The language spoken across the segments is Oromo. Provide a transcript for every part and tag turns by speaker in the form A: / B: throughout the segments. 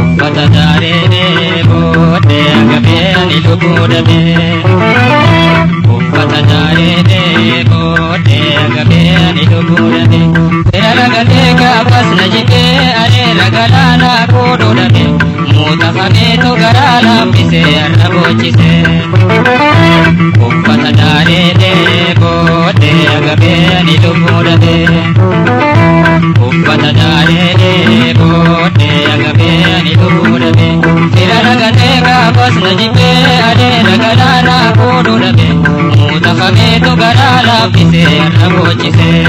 A: Uffata daaree booddee agabee ani lubbuu dhabee. Uffata daaree booddee agabee ani lubbuu dhabee. Fira lagatee gaafas na jibbee areera galaanaa koodhuu dhabee. Muuxafameetu garaa laaffisee har'a boochisee. Uffata daaree booddee agabee ani lubbuu dhabee. Uffata daaree booddee agabee ani lubbuu dhabee. Fira lagatee gaafas na jibbee areera galaanaa koodhuu dhabee. Muuxafameetu garaa laaffisee har'a boochisee.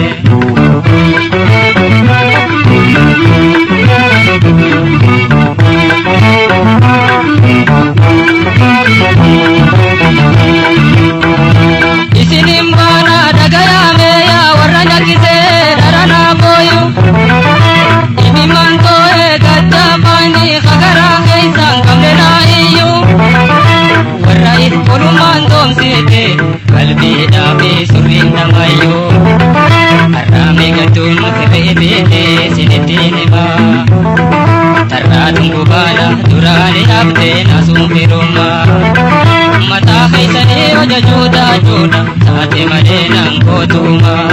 A: Isinin baana dhagayaame yaa warra nyakkisee dharanaa booyu. Ibiman too'ee gadda faani hagaraa keessaan qabne naa iyyuu. Warra olummaan toomsite qalbiidhaa fi surriin namayyuu. Har'aame gadduun sirrii beekee sinittiin himaa. Tarraatuun gubaadha duraanii haftee naasuun firummaa. Mataa keessanii hojjechuudha jechuudha taate malee naan gootumaa.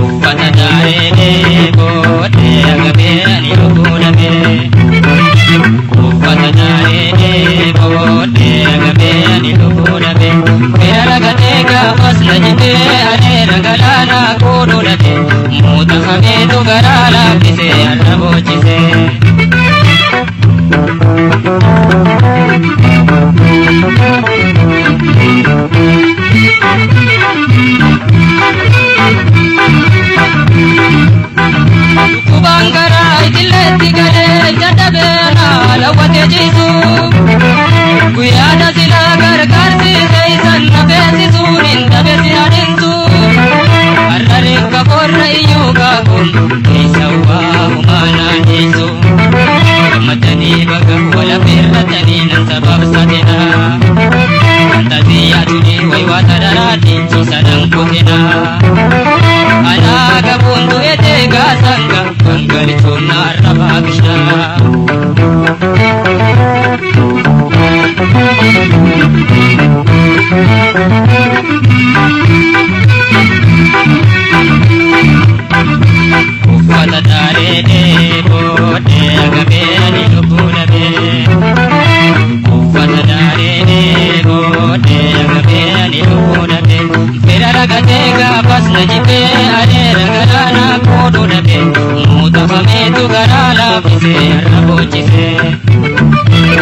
A: Uffata daaree booddee agabee ani lubbuu dhabee. Uffata daaree booddee agabee ani lubbuu dhabee. Fira lagatee gaafas na jibbee areera galaanaa koodhuu dhabee. Muuxafameetu garaa laaffisee har'a boochisee. Dhukkubaan garaa itileetti galee jadhabee lawwatee ciisu. Guyyaadha silaa gargaarsi keessan na beeksisuun hin dhabeessi adeemsu. Har'a reeffa qorra iyyuu kaakuun keessa waa humaanaan dhiisu. Gammadanii baga wala feerratanii nan sababsatina. Fantaziyyaa tuni waywaata dharaatiin ciisanan kutina. Anaa gabuun du'ete gaasanga gangalchuun naarra baaqisha. Uffata daaree booddee agabee ani lubbuu dhabee. Uffata daaree booddee agabee ani lubbuu dhabee. Fira lagatee gaafas na jibbee areera galaanaa koodhuu dhabee. Muuxafameetu garaa laaffisee har'a boochisee.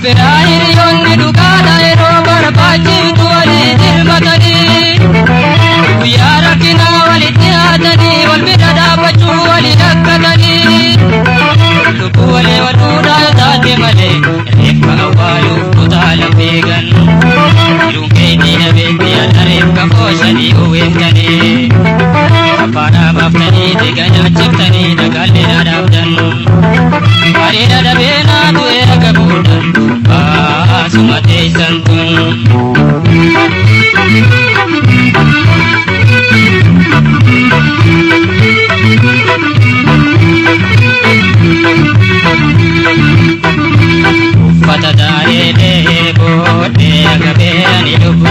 A: Fira hiriyoonni dhugaadha yeroo barbaachitu walii dirmatanii. Guyyaa rakkinaa walitti haatanii wal bira dhaabbachuu walii rakkatanii. Lubbuu walii waluudhaa taate malee reeffa awwaaluuf kutaala fiigan. Jiruun keetii dhabeetti har'a reeffa fooshanii uwwiftanii. Affaadhaa baaftanii dhiiga nyaachiftanii dhagaallee dhaabdan. Bareeda dhabee naatu erga boodan baasuma teessan tun. Uffata daaree booddee agabee ani lubbuu